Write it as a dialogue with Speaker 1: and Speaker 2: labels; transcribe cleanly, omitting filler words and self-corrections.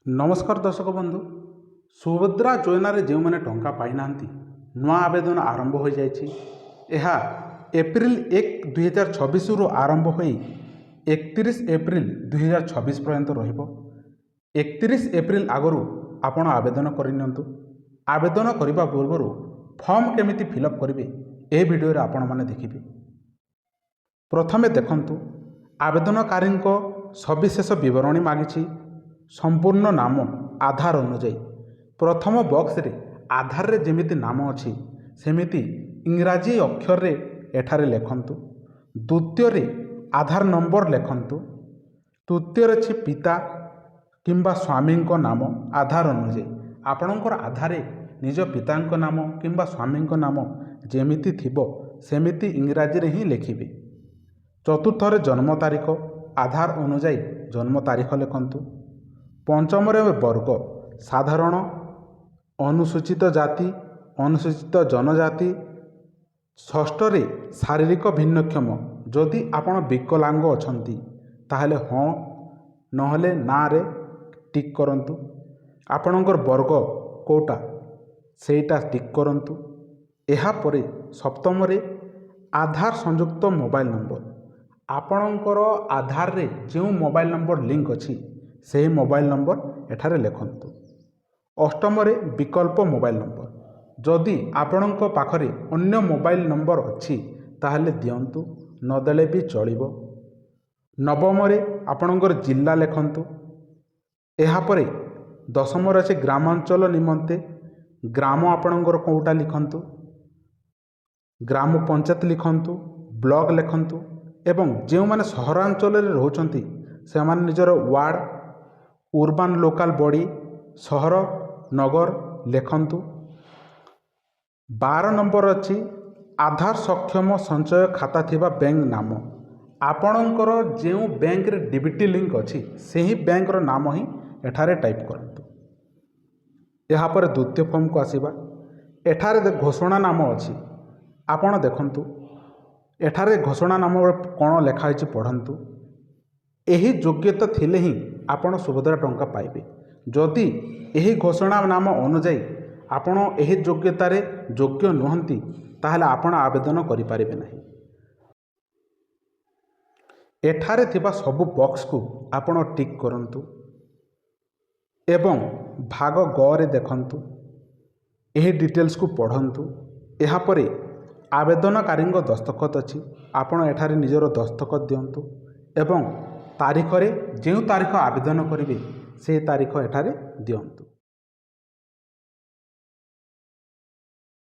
Speaker 1: ନମସ୍କାର ଦର୍ଶକ ବନ୍ଧୁ, ସୁଭଦ୍ରା ଯୋଜନାରେ ଯେଉଁମାନେ ଟଙ୍କା ପାଇନାହାନ୍ତି, ନୂଆ ଆବେଦନ ଆରମ୍ଭ ହୋଇଯାଇଛି। ଏହା ଏପ୍ରିଲ 1, 2026ରୁ ଆରମ୍ଭ ହୋଇ 31 ଏପ୍ରିଲ 2026 ପର୍ଯ୍ୟନ୍ତ ରହିବ। 31 ଏପ୍ରିଲ ଆଗରୁ ଆପଣ ଆବେଦନ କରିନିଅନ୍ତୁ। ଆବେଦନ କରିବା ପୂର୍ବରୁ ଫର୍ମ କେମିତି ଫିଲ୍ଅପ୍ କରିବେ, ଏହି ଭିଡ଼ିଓରେ ଆପଣମାନେ ଦେଖିବେ। ପ୍ରଥମେ ଦେଖନ୍ତୁ, ଆବେଦନକାରୀଙ୍କ ସବିଶେଷ ବିବରଣୀ ମାଗିଛି। ସମ୍ପୂର୍ଣ୍ଣ ନାମ ଆଧାର ଅନୁଯାୟୀ। ପ୍ରଥମ ବକ୍ସରେ ଆଧାରରେ ଯେମିତି ନାମ ଅଛି, ସେମିତି ଇଂରାଜୀ ଅକ୍ଷରରେ ଏଠାରେ ଲେଖନ୍ତୁ। ଦ୍ୱିତୀୟରେ ଆଧାର ନମ୍ବର ଲେଖନ୍ତୁ। ତୃତୀୟରେ ଅଛି ପିତା କିମ୍ବା ସ୍ୱାମୀଙ୍କ ନାମ ଆଧାର ଅନୁଯାୟୀ। ଆପଣଙ୍କର ଆଧାରରେ ନିଜ ପିତାଙ୍କ ନାମ କିମ୍ବା ସ୍ୱାମୀଙ୍କ ନାମ ଯେମିତି ଥିବ, ସେମିତି ଇଂରାଜୀରେ ହିଁ ଲେଖିବେ। ଚତୁର୍ଥରେ ଜନ୍ମ ତାରିଖ, ଆଧାର ଅନୁଯାୟୀ ଜନ୍ମ ତାରିଖ ଲେଖନ୍ତୁ। ପଞ୍ଚମରେ ବର୍ଗ, ସାଧାରଣ, ଅନୁସୂଚିତ ଜାତି, ଅନୁସୂଚିତ ଜନଜାତି। ଷଷ୍ଠରେ ଶାରୀରିକ ଭିନ୍ନକ୍ଷମ, ଯଦି ଆପଣ ବିକଳାଙ୍ଗ ଅଛନ୍ତି ତାହେଲେ ହଁ, ନହେଲେ ନାରେ ଟିକ୍ କରନ୍ତୁ। ଆପଣଙ୍କର ବର୍ଗ କେଉଁଟା, ସେଇଟା ଟିକ୍ କରନ୍ତୁ। ଏହାପରେ ସପ୍ତମରେ ଆଧାର ସଂଯୁକ୍ତ ମୋବାଇଲ ନମ୍ବର। ଆପଣଙ୍କର ଆଧାରରେ ଯେଉଁ ମୋବାଇଲ ନମ୍ବର ଲିଙ୍କ ଅଛି, ସେହି ମୋବାଇଲ ନମ୍ବର ଏଠାରେ ଲେଖନ୍ତୁ। ଅଷ୍ଟମରେ ବିକଳ୍ପ ମୋବାଇଲ ନମ୍ବର, ଯଦି ଆପଣଙ୍କ ପାଖରେ ଅନ୍ୟ ମୋବାଇଲ ନମ୍ବର ଅଛି ତାହେଲେ ଦିଅନ୍ତୁ, ନଦେଲେ ବି ଚଳିବ। ନବମରେ ଆପଣଙ୍କର ଜିଲ୍ଲା ଲେଖନ୍ତୁ। ଏହାପରେ ଦଶମରେ ଅଛି ଗ୍ରାମାଞ୍ଚଳ ନିମନ୍ତେ ଗ୍ରାମ ଆପଣଙ୍କର କେଉଁଟା ଲେଖନ୍ତୁ, ଗ୍ରାମ ପଞ୍ଚାୟତ ଲେଖନ୍ତୁ, ବ୍ଲକ ଲେଖନ୍ତୁ ଏବଂ ଯେଉଁମାନେ ସହରାଞ୍ଚଳରେ ରହୁଛନ୍ତି, ସେମାନେ ନିଜର ୱାର୍ଡ଼, ଅର୍ବାନ୍ ଲୋକାଲ୍ ବଡ଼ି, ସହର, ନଗର ଲେଖନ୍ତୁ। 12 ନମ୍ବର ଅଛି ଆଧାର ସକ୍ଷମ ସଞ୍ଚୟ ଖାତା ଥିବା ବ୍ୟାଙ୍କ ନାମ। ଆପଣଙ୍କର ଯେଉଁ ବ୍ୟାଙ୍କରେ ଡିବିଟି ଲିଙ୍କ ଅଛି, ସେହି ବ୍ୟାଙ୍କର ନାମ ହିଁ ଏଠାରେ ଟାଇପ୍ କରନ୍ତୁ। ଏହାପରେ ଦ୍ୱିତୀୟ ଫର୍ମକୁ ଆସିବା। ଏଠାରେ ଘୋଷଣା ନାମ ଅଛି। ଆପଣ ଦେଖନ୍ତୁ, ଏଠାରେ ଘୋଷଣା ନାମ କ'ଣ ଲେଖା ହେଇଛି, ପଢ଼ନ୍ତୁ। ଏହି ଯୋଗ୍ୟତା ଥିଲେ ହିଁ ଆପଣ ସୁଭଦ୍ରା ଟଙ୍କା ପାଇବେ। ଯଦି ଏହି ଘୋଷଣା ନାମ ଅନୁଯାୟୀ ଆପଣ ଏହି ଯୋଗ୍ୟତାରେ ଯୋଗ୍ୟ ନୁହନ୍ତି, ତାହେଲେ ଆପଣ ଆବେଦନ କରିପାରିବେ ନାହିଁ। ଏଠାରେ ଥିବା ସବୁ ବକ୍ସକୁ ଆପଣ ଟିକ୍ କରନ୍ତୁ ଏବଂ ଭାଗ ଗରେ ଦେଖନ୍ତୁ, ଏହି ଡିଟେଲ୍ସକୁ ପଢ଼ନ୍ତୁ। ଏହାପରେ ଆବେଦନକାରୀଙ୍କ ଦସ୍ତଖତ ଅଛି। ଆପଣ ଏଠାରେ ନିଜର ଦସ୍ତଖତ ଦିଅନ୍ତୁ ଏବଂ ତାରିଖରେ ଯେଉଁ ତାରିଖ ଆବେଦନ କରିବେ, ସେ ତାରିଖ ଏଠାରେ ଦିଅନ୍ତୁ।